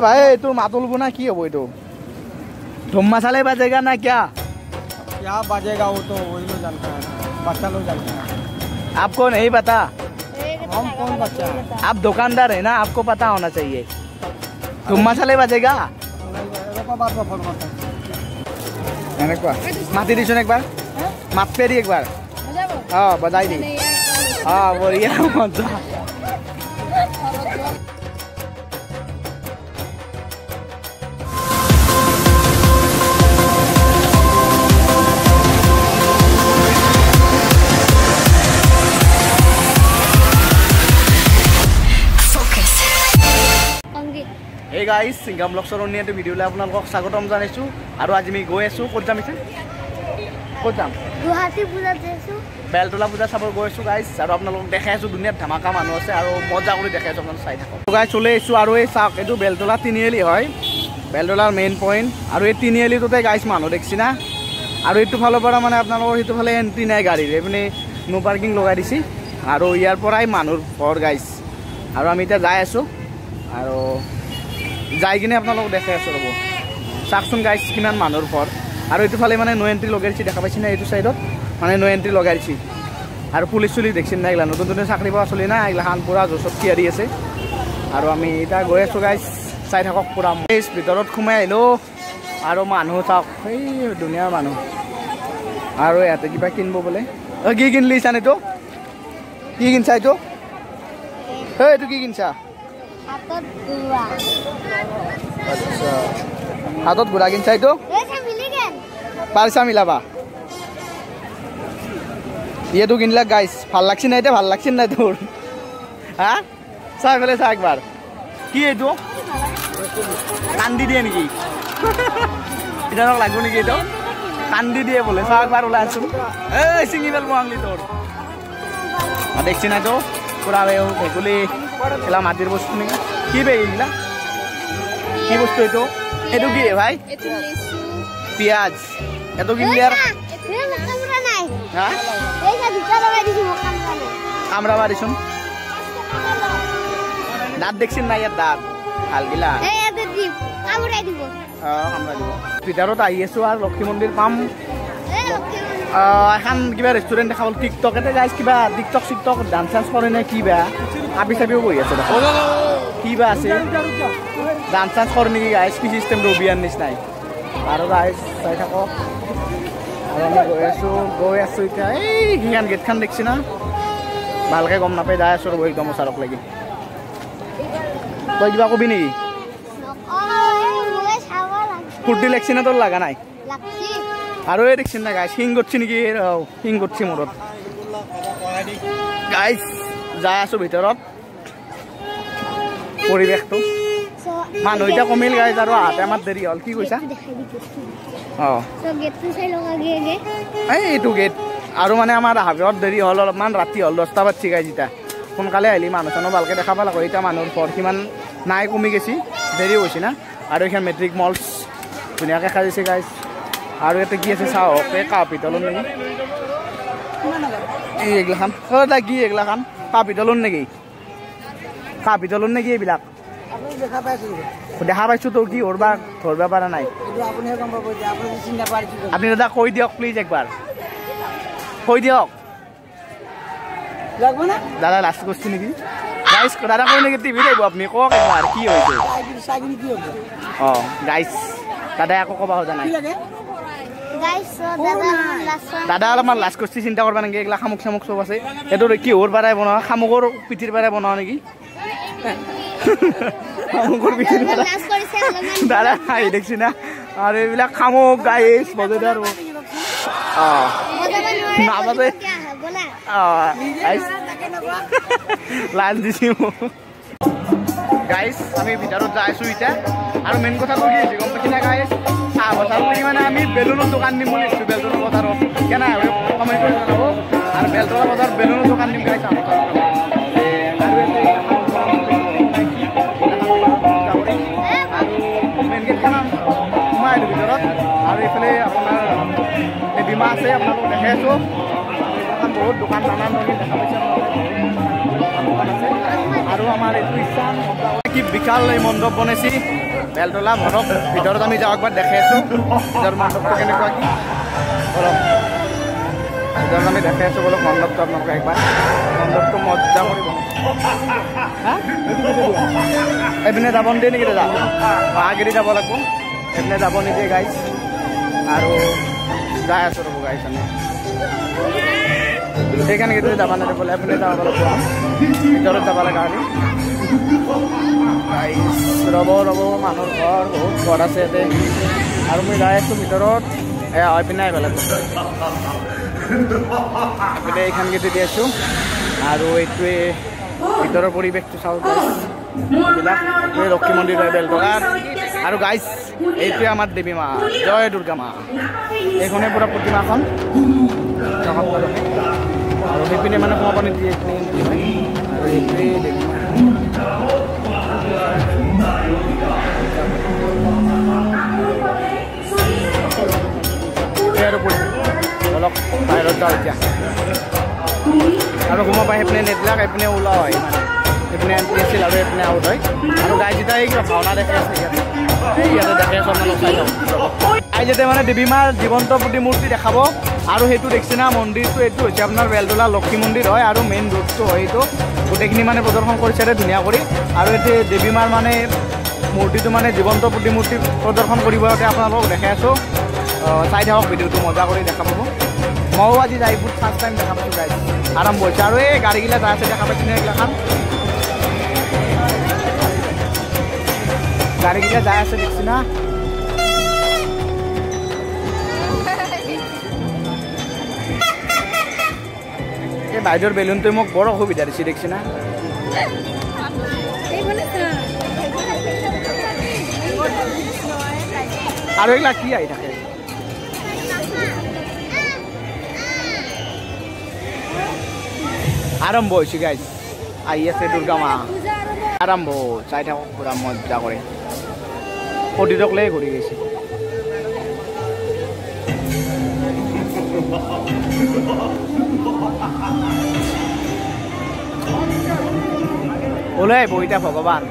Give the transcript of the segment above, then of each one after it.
ভাই তোৰ মাত ওলব না কি হ'ব এইটো? ধুম मसाले बजेगा ना क्या? क्या बजेगा वो तो वही लोग जानता है, बच्चा लोग जानते हैं। आपको नहीं पता? हम कौन बच्चा? आप दुकानदार है ना, आपको पता होना चाहिए। धूम मसाले बजेगा। माती दी सुन एक बार, मात पे दी एक बार। हाँ बजाई दी। हाँ बढ़िया मजा। Hey guys, Singham ব্লগছৰ অন্য এটা ভিডিঅ'লৈ আপোনালোকক স্বাগতম জনাইছোঁ। আৰু আজি আমি গৈ আছোঁ, ক'ত যাম এতিয়া? ক'ত যাম? গুৱাহাটী পূজাত যাইছোঁ। বেলতলা পূজা চাব গৈ আছোঁ গাইজ। আৰু আপোনালোকক দেখাই আছোঁ, ধুনীয়া ধামাকা মানুহ আছে আৰু মজা কৰি দেখাই আছোঁ, আপোনালোক চাই থাকক। গাইজ চলি আহিছোঁ আৰু এই চাওক, এইটো বেলতলা তিনিআলি হয়, বেলতলাৰ মেইন পইণ্ট। আৰু এই তিনিআলিটোতে গাইজ মানুহ দেখছি না। আৰু এইটো ফালৰ পৰা মানে আপোনালোকৰ সেইটো ফালে এণ্ট্ৰি নাই গাড়ীৰ, এইপিনে ন' পাৰ্কিং লগাই দিছে। আৰু ইয়াৰ পৰাই মানুহৰ ঘৰ গাইজ। আৰু আমি এতিয়া যাই আছোঁ আৰু যাই কিনে আপোনালোকক দেখাই আছোঁ। ৰ'ব চাওকচোন গাইজ কিমান মানুহৰ ঘৰ। আৰু এইটো ফালে মানে ন' এণ্ট্ৰি লগাই দিছে, দেখা পাইছে না? এইটো চাইডত মানে ন' এণ্ট্ৰি লগাই দিছে। আৰু পুলিচ চুলিচ দেখছি না, এইগিলা নতুন নতুন চাকৰি পোৱা চলি না, এইগিলাখান পূৰা জোচত থিয়াৰি আছে। আৰু আমি এতিয়া গৈ আছোঁ গাইজ, চাই থাকক পূৰা। ভিতৰত সোমাই আহিলোঁ আৰু মানুহ চাওক, এই ধুনীয়া মানুহ। আৰু ইয়াতে কিবা কিনিব বোলে। অ কি কিনলি চান? এইটো কি কিনছা? এইটো এই এইটো কি কিনছা? আচ্ছা, হাতত ঘোঁৰা কিনছা? এইটো পাৰছা মিলাবা? ইয়েতো কিনলা গাইজ, ভাল লাগছি না? এতিয়া ভাল লাগছি নাই তোৰ? হা চাই পেলাই চা একবাৰ, কি এইটো? কান্দি দিয়ে নেকি? এতিয়া লাগব নেকি এইটো? কান্দি দিয়ে বোলে। চা একবাৰ ওলাই আছো। এই চিঙি পেলব আংলি তোৰ। দেখছি না তো পুৰা ভেকুলী এলা মাটিৰ বস্তু নেকি? কি বে এইগিলা? কি বস্তু এইটো? এইটো কি ভাই? পিঁয়াজ। এইটো কিনলি আৰু কামৰাবা দিচোন। দাঁত দেখছিন না ইয়াত? দাঁত ভাল গিলা। কামৰা দিব। ভিতৰত আহি আছো আৰু লক্ষী মন্দিৰ পাম। এখন কিবা ৰেষ্টুৰেণ্ট দেখা পালো টিকটক এটা গাইজ, কিবা টিকটক চিকটক ডান্স চান্স কৰে নে কিবা, আপি চাপিও বহি আছে দেখোন। কিবা আছে ডান্স চান্স কৰে নেকি গাইজ? কি চিষ্টেম ৰবিয়াৰ নিচিনাই। আৰু গাইজ চাই থাকক। আৰু আমি গৈ আছোঁ, গৈ আছোঁ এতিয়া। এই সিখন গেটখন দেখছি না, ভালকে গম নাপাই যাই আছোঁ ৰ'ব একদম ওচৰক লাগি। তই কিবা কবি নেকি? ফূৰ্তি লাগছি না তোৰ? লগা নাই? আৰু এই দেখছি না গাইজ, শিং কৰছি নেকি? শিং কৰছি মূৰত। গাইজ যাই আছো ভিতৰত। পৰিৱেশটো মানুহ এতিয়া কমিল গাইজ, আৰু আহাতে আমাৰ দেৰি হ'ল। কি কৈছা? অঁ এই এইটো গেট। আৰু মানে আমাৰ আহাত দেৰি হ'ল অলপমান, ৰাতি হ'ল, 10টা বাজছি গাইজ। এতিয়া সোনকালে আহিলি মানুহ চানুহ ভালকৈ দেখা পাল। আকৌ এতিয়া মানুহৰ ঘৰ সিমান নাই, কমি গৈছে, দেৰি হৈছে না। আৰু এইখন মেট্ৰিক মলছ ধুনীয়াকৈ সাজিছে গাইজ। আৰু ইয়াতে কি আছে চাওক, এই কাঁহ পিতলৰ নেকি এই এইগিলাখান? অ কি এইগিলাখান কাঁহ পিতলৰ নেকি? কাঁহ পিতলৰ নেকি এইবিলাক? দেখা পাইছো তো, কি ধৰবা ধৰবা পৰা নাই। আপুনি দাদা কৈ দিয়ক প্লিজ, একবাৰ কৈ দিয়ক দাদা। লাজ কৰিছে নেকি গাইজ? দাদা কৈ নেকি টিভিত আহিব আপুনি? কওক একবাৰ কি হৈছে। অঁ গাইজ দাদাই আকৌ ক'ব খোজা নাই। দাদা অলপমান লাজ কৰিছে, চিন্তা কৰবা নেকি? এইগিলা শামুক চামুক চব আছে। এইটো কিহৰ পৰাই বনোৱা? শামুকৰ পিঠিৰ পৰাই বনোৱা নেকি? শামুকৰ পিঠিৰ পৰা দাদা হাঁহি দেখছি না। আৰু এইবিলাক শামুক গাইজ মজাদাৰ। অঁ নাবাজে। অঁ লাজ দিছি মোক। গাইজ আমি ভিতৰত যাই আছোঁ এতিয়া। আৰু মেইন কথাটো কি হৈছে গম পাইছি না গাইজ? চাহ বজাৰত মানে আমি বেলুনৰ দোকান দিম বুলি ভাবিছোঁ বেলতলা বজাৰত। কেনে কমেণ্ট কৰি জনাব। আৰু বেলতলা বজাৰত বেলুনৰ দোকান দিম গাইজ। চাহ বজাৰত আৰু মেইন গেটখন সোমাই আহিলোঁ ভিতৰত। আৰু এইফালে আপোনাৰ এই মা আছে, আপোনালোক দেখাই আছোঁ। বহুত দোকান নানান ধৰণৰ দেখা পাইছে আছে। আৰু আমাৰ এইটো ইচ্ছা কি বিশাল এই মণ্ডপ বনাইছে বেলতলা ভৰক। ভিতৰত আমি যাওঁ একবাৰ দেখাই আছোঁ ভিতৰত মণ্ডপটো কেনেকুৱা কি। বলক ভিতৰত আমি দেখাই আছোঁ, বলক মণ্ডপটো আপোনালোকে একবাৰ মণ্ডপটো মজা কৰি বনাইছে। এইপিনে যাব নিদিয়ে নেকি দাদা? আগেদি যাব লাগিব, এইপিনে যাব নিদিয়ে গাইজ। আৰু যাই আছোঁ ৰ'ব গাইজ, আমি সেইকাৰণে কিন্তু যাব নিদিয়ে বোলে, এইপিনে যাব লাগিব, ভিতৰত যাব লগা হ'লে গাইজ। ৰ'ব ৰ'ব, মানুহৰ ঘৰ বহুত ঘৰ আছে ইয়াতে। আৰু মই যাই আছোঁ ভিতৰত, এয়া এইপিনে আহিব লাগিব, এইপিনে এইখন গেটে দি আছোঁ। আৰু এইটোৱে ভিতৰৰ পৰিৱেশটো চাওঁ গাইজ, এইবিলাক এইটোৱে লক্ষী মন্দিৰ হয় বেলতলাৰ। আৰু গাইজ এইটোৱে আমাৰ দেৱী মা, জয় দুৰ্গা মা। এইখনে পুৰা প্ৰতিমাখন। আৰু সেইপিনে মানে সোমাব নিদিয়ে, এইপিনে এণ্ট্ৰি হয়। আৰু এইটোৱে দেৱী মা। আৰু অলপ বাহিৰত যাওঁ এতিয়া। আৰু সোমাব পাই সেইপিনে নেটবিলাক এইপিনে ওলাও হয়, মানে এইপিনে এণ্ট্ৰি আছিল আৰু এইপিনে আউট হয়। আৰু গাইজ এতিয়া এই কিবা ভাওনা দেখাই আছে ইয়াতে, এই ইয়াতে দেখাই আছোঁ, আপোনালোক চাই যাওক। গাইজ ইয়াতে মানে দেৱী মাৰ জীৱন্ত প্ৰতিমূৰ্তি দেখাব। আৰু সেইটো দেখিছে না মন্দিৰটো, এইটো হৈছে আপোনাৰ বেলতলা লক্ষী মন্দিৰ হয়। আৰু মেইন ৰোডটো হয় এইটো, গোটেইখিনি মানে প্ৰদৰ্শন কৰিছে ইয়াতে ধুনীয়া কৰি। আৰু ইয়াতে দেৱী মাৰ মানে মূৰ্তিটো মানে জীৱন্ত প্ৰতিমূৰ্তি প্ৰদৰ্শন কৰিব ইয়াতে আপোনালোকক দেখাই আছোঁ। চাই থাকক ভিডিঅ'টো, মজা কৰি দেখা পাব। ময়ো আজি লাইভত ফাৰ্ষ্ট টাইম দেখা পাইছোঁ গাইজ। আৰম্ভ হৈছে। আৰু এই গাড়ীগিলা যাই আছে দেখা পাইছেনে? এইগিলাখান গাড়ীগিলা যাই আছে দেখছি না। এই বাইদেউৰ বেলুনটোৱে মোক বৰ অসুবিধা দিছে দেখছি না। আৰু এইগিলা কি আহি থাকে? আৰম্ভ হৈছে গাইজ, আহি আছে দুৰ্গা মা। আৰম্ভ, চাই থাকক পুৰা মজা কৰে। অতীতক লৈ ঘূৰি গৈছে। ওলাই আহিব এতিয়া ভগৱান।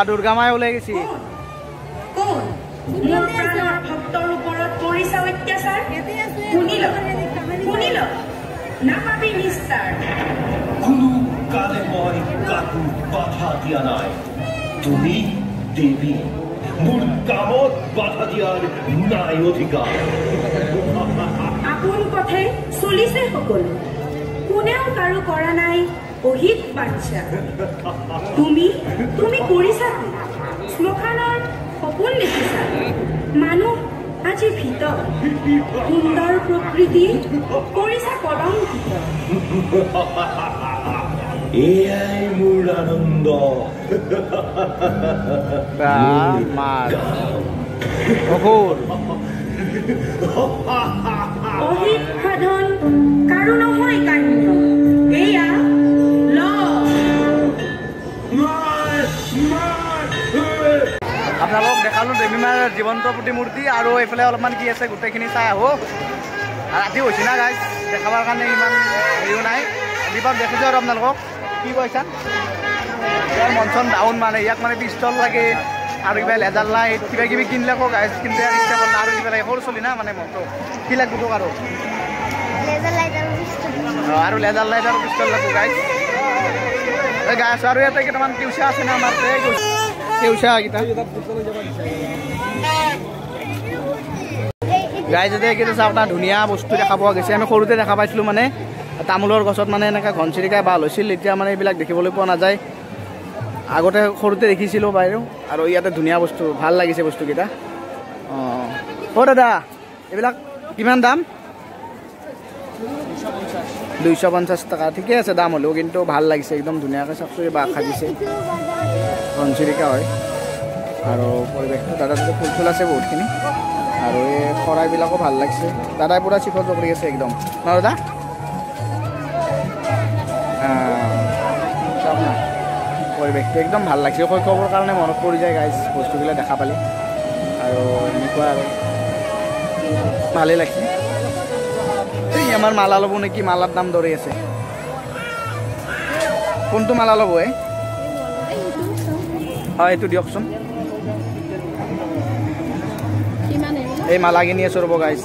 দুৰ্গা মায়ে ওলাই গৈছে। কোনো কালে মই কাকো বাধা দিয়া নাই, তুমি দেৱী, মোৰ কামত বাধা দিয়াৰ নাই অধিকাৰ। আপোন পথে চলিছে সকলো, কোনেও কাৰো কৰা নাই অহিত বাঞ্ছা। তুমি তুমি কৰিছা কি? শ্মশানৰ সপোন দেখিছা। মানুহ আজি ভীত, সুন্দৰ প্ৰকৃতি কৰিছা কলংকিত। এয়াই মোৰ আনন্দ। অহিত সাধন কাৰো নহয় কাম্য, এয়া আপোনালোকক দেখালোঁ দেৱী মাৰ জীৱন্ত প্ৰতিমূৰ্তি। আৰু এইফালে অলপমান কি আছে গোটেইখিনি চাই আহোঁ। ৰাতি হৈছে না গাইজ, দেখাবৰ কাৰণে ইমান হেৰিও নাই। ৰাতিপুৱা দেখিছোঁ আৰু আপোনালোকক কি কৈছা। ইয়াৰ মন চন ডাউন, মানে ইয়াক মানে পিষ্টল লাগে আৰু কিবা লেজাৰ লাইট কিবা কিবি কিনিলে আকৌ গাইজ, কিন্তু ইয়াৰ ইচ্ছা কৰে আৰু কিবা লাগে। সৰু চলি না মানে মনটো কি লাগব তোক? আৰু আৰু লেজাৰ লাইট আৰু পিষ্টল লাগব গাইজ। গাইজ আৰু ইয়াতে কেইটামান কেউচা আছে না আমাৰ, কেউচা কেইটা গাইজ। এইকেইটা চাওক না, ধুনীয়া বস্তু দেখা পোৱা গৈছে। আমি সৰুতে দেখা পাইছিলোঁ মানে তামোলৰ গছত মানে এনেকৈ ঘনচিৰিকাই বাল হৈছিল, এতিয়া মানে এইবিলাক দেখিবলৈ পোৱা নাযায়। আগতে সৰুতে দেখিছিলোঁ বাৰু। আৰু ইয়াতে ধুনীয়া বস্তু, ভাল লাগিছে বস্তুকেইটা। অঁ অ' দাদা, এইবিলাক কিমান দাম? 250 টকা। ঠিকে আছে দাম হ'লেও, কিন্তু ভাল লাগিছে একদম ধুনীয়াকৈ। চাওকচোন, বাঘ সাজিছে, ঘনচিৰিকা হয়। আৰু পৰিৱেশটো দাদা তাতে ফুল চুল আছে বহুতখিনি। আৰু এই শৰাইবিলাকো ভাল লাগিছে। দাদাই পূৰা চিখৰ জকৰি আছে একদম ন দাদা? চাওক না পৰিৱেশটো একদম ভাল লাগিছে। শৈশৱৰ কাৰণে মনত পৰি যায় গাইজ বস্তুবিলাক দেখা পালে। আৰু এনেকুৱা আৰু ভালেই লাগিছে। এই আমাৰ মালা ল'ব নেকি? মালাৰ দাম দৌৰি আছে। কোনটো মালা ল'ব? এই হয় এইটো দিয়কচোন। এই মালা কিনি আছো ৰ'ব গাইজ।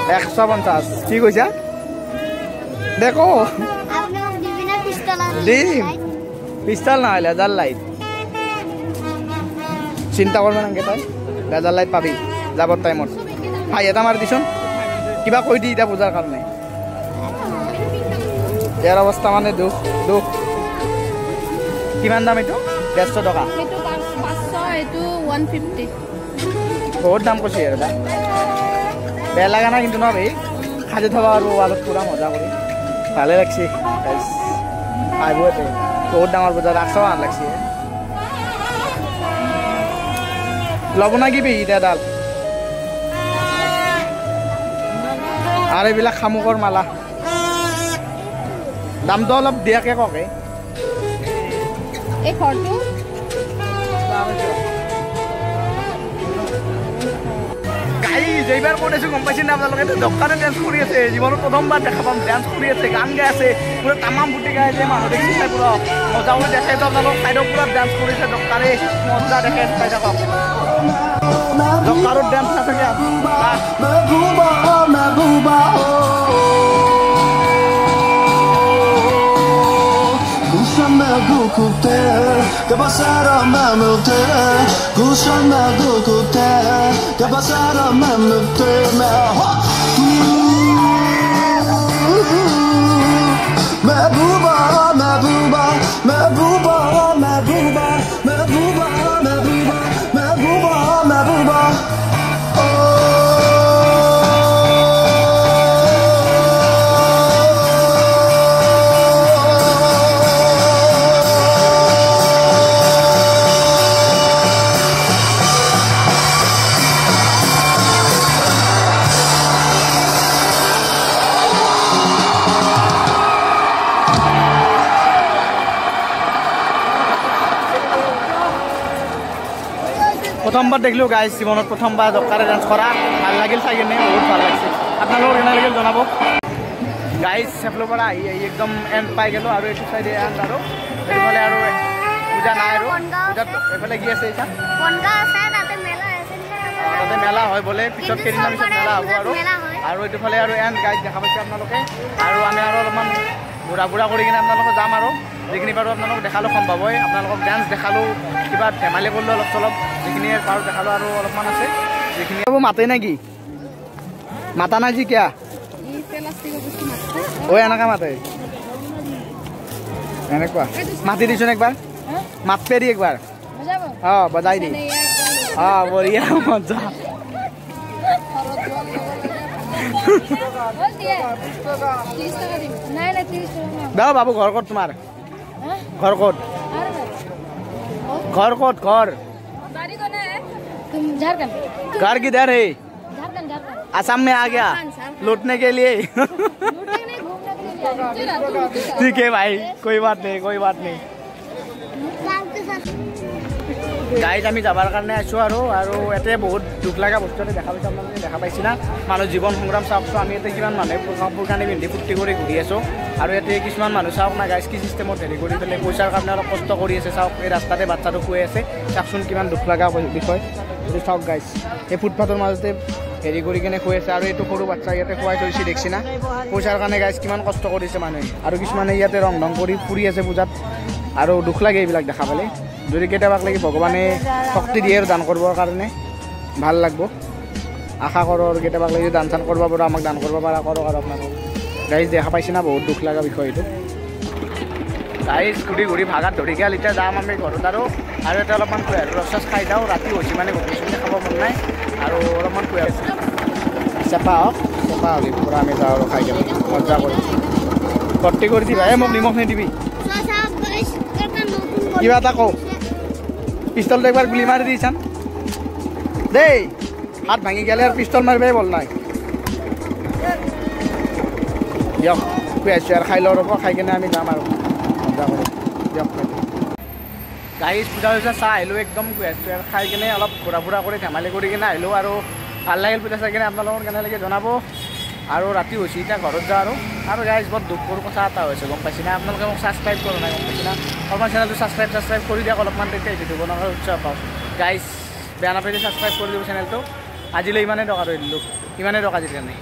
150। কি কৈছা? দে ক দিম। পিষ্টল নহয়, লেজাৰ লাইট। চিন্তা কৰিব নালাগে তই, লেজাৰ লাইট পাবি যাবৰ টাইমত। হাই এটা মাৰি দিচোন, কিবা কৈ দি এতিয়া পূজাৰ কাৰণে। ইয়াৰ অৱস্থা মানে দুখ দুখ। কিমান দাম এইটো? 150 টকা। বহুত দাম কৈছে দাদা। বেয়া লগা নাই কিন্তু ন ভাই, সাজি থবা আৰু ৱালত পুৰা মজা কৰি ভালে লাগছে। আহিব ইয়াতে বহুত ডাঙৰ বজাৰ, ৰাস ভাল লাগছে। ল'ব না কি পেহী এতিয়া ডাল? আৰু এইবিলাক শামুকৰ মালা, দামটো অলপ দিয়াকে ককে। এইবাৰ ক'ত আছো গম পাইছে নে আপোনালোকে? দোকানে ডেন্স কৰি আছে, জীৱনত প্ৰথমবাৰ দেখা পাম। ডেন্স কৰি আছে, গান গাই আছে, পুৰা তামাম ফুটি গাই আছে। মানুহ দেখিছে পুৰা মজা কৰি দেখাই আপোনালোক। চাইডত পুৰা ডেন্স কৰিছে দোকানে, মজা দেখাই চাই থাকক। দোকানত ডেন্স নাথাকে। প্ৰথমবাৰ দেখিলোঁ গাইজ, জীৱনত প্ৰথমবাৰ দৰকাৰে ডান্স কৰা। ভাল লাগিল চাই কিনে, বহুত ভাল লাগিছে। আপোনালোকৰ কেনে লাগিল জনাব গাইজ। সেইফালৰ পৰা আহি আহি একদম এণ্ড পাই গ'লোঁ। আৰু এইটো চাইডে এণ্ড, আৰু এইফালে আৰু পূজা নাই। আৰু পূজাত এইফালে কি আছে এতিয়া? তাতে মেলা হয় বোলে, পিছত কেইদিনমান পিছত মেলা হ'ব। আৰু আৰু এইটোফালে আৰু এণ্ড গাইজ দেখা পাইছে আপোনালোকে। আৰু আমি আৰু অলপমান ঘূৰা ঘূৰা কৰি কিনে আপোনালোকে যাম। আৰু যিখিনি পাৰোঁ আপোনালোকক দেখালোঁ সম্ভৱ হয়। আপোনালোকক ডান্স দেখালোঁ, কিবা ধেমালি কৰিলোঁ অলপ চলপ, যিখিনি পাৰোঁ দেখালোঁ। আৰু অলপমান আছে যিখিনি মাতে নেকি? মাতা নাই যি কিয়া? ঐ এনেকুৱা মাতে, এনেকুৱা মাতি দিছোন একবাৰ, মাতপে দি একবাৰ। অঁ বজাই দি, অঁ বঢ়িয়া মজা। দাও বাবু, ঘৰ ক'ত তোমাৰ? ঘৰ ক'ত? घर ক'ত? घर घर किधर है? असम में आ गया लूटने के लिए। ठीक है भाई, कोई बात नहीं, कोई बात नहीं। গাইজ আমি যাবাৰ কাৰণে আছোঁ। আৰু আৰু ইয়াতে বহুত দুখ লগা বস্তু এটা দেখা পাইছোঁ আপোনালোকে, দেখা পাইছে না? মানুহ জীৱন সংগ্ৰাম চাওকচোন। আমি ইয়াতে কিমান মানুহে কাপোৰ কানি পিন্ধি ফূৰ্তি কৰি ঘূৰি আছোঁ। আৰু ইয়াতে কিছুমান মানুহ চাওক না গাইজ, কি চিষ্টেমত হেৰি কৰি পেলাই পইচাৰ কাৰণে অলপ কষ্ট কৰি আছে। চাওক এই ৰাস্তাতে বাচ্ছাটো শুই আছে, চাওকচোন কিমান দুখ লগা বিষয় এইটো। চাওক গাইজ, এই ফুটপাথৰ মাজতে হেৰি কৰি কিনে শুই আছে। আৰু এইটো সৰু বাচ্ছা ইয়াতে খুৱাই থৈছে, দেখছি না? পইচাৰ কাৰণে গাইজ কিমান কষ্ট কৰিছে মানুহে। আৰু কিছুমানে ইয়াতে ৰং ঢং কৰি ফুৰি আছে পূজাত। আৰু দুখ লাগে এইবিলাক দেখা পালে। যদি কেতিয়াবাক লাগি ভগৱানে শক্তি দিয়ে আৰু দান কৰিবৰ কাৰণে ভাল লাগব, আশা কৰোঁ। আৰু কেতিয়াবাক লাগি দান চান কৰিব পাৰোঁ, আমাক দান কৰিব পাৰা কৰক। আৰু আপোনালোক গাইজ দেখা পাইছে না, বহুত দুখ লগা বিষয় এইটো। গাইজ ঘূৰি ঘূৰি ভাগাত ধৰি গ'ল। এতিয়া যাম আমি ঘৰত আৰু আৰু এতিয়া অলপমান কুঁহিয়াৰৰ ৰস চস খাই যাওঁ। ৰাতি হৈছে মানে গধূলি চুলি খাব মন নাই আৰু অলপমান কুঁহিয়াৰ চেপা হওক, চেপা হ'লে পূৰা আমি যাওঁ আৰু খাই কেনে মজা কৰি ভৰ্তি কৰি দিবা। এই মোক নিমখ নিদিবি, কিবা এটা কওঁ। পিষ্টলটো একবাৰ গুলি মাৰি দিছান দেই, হাত ভাঙি গেলে আৰু পিষ্টল মাৰিবাই বল নাই। দিয়ক কুঁহিয়াৰ চুহিয়াৰ খাই লওঁ ৰ'ব, খাই কেনে আমি যাম আৰু মজা কৰি। দিয়ক গাইজ পূজা চূজা চাই আহিলোঁ, একদম কুঁহিয়াৰ চুহিয়াৰ খাই কেনে অলপ ঘূৰা ফুৰা কৰি ধেমালি কৰি কিনে আহিলোঁ আৰু ভাল লাগিল পূজা চাই কিনে। আপোনালোকৰ কেনে লাগে জনাব। আৰু ৰাতি হৈছে, এতিয়া ঘৰত যাওঁ আৰু। আৰু গাইজ বৰ দুখৰ কথা এটা হৈছে, গম পাইছে না? আপোনালোকে মোক ছাবস্ক্ৰাইব কৰা নাই, গম পাইছে না? অলপমান চেনেলটো ছাবস্ক্ৰাইব কৰি দিয়ক অলপমান, তেতিয়া ভিডিঅ' বনাবৰ উৎসাহ পাওঁ। গাইজ বেয়া নাপাই ছাবস্ক্ৰাইব কৰি দিব চেনেলটো। আজিলৈ ইমানেই টকা ৰৈ দিলোঁ, ইমানেই টকা আজিৰ কাৰণে।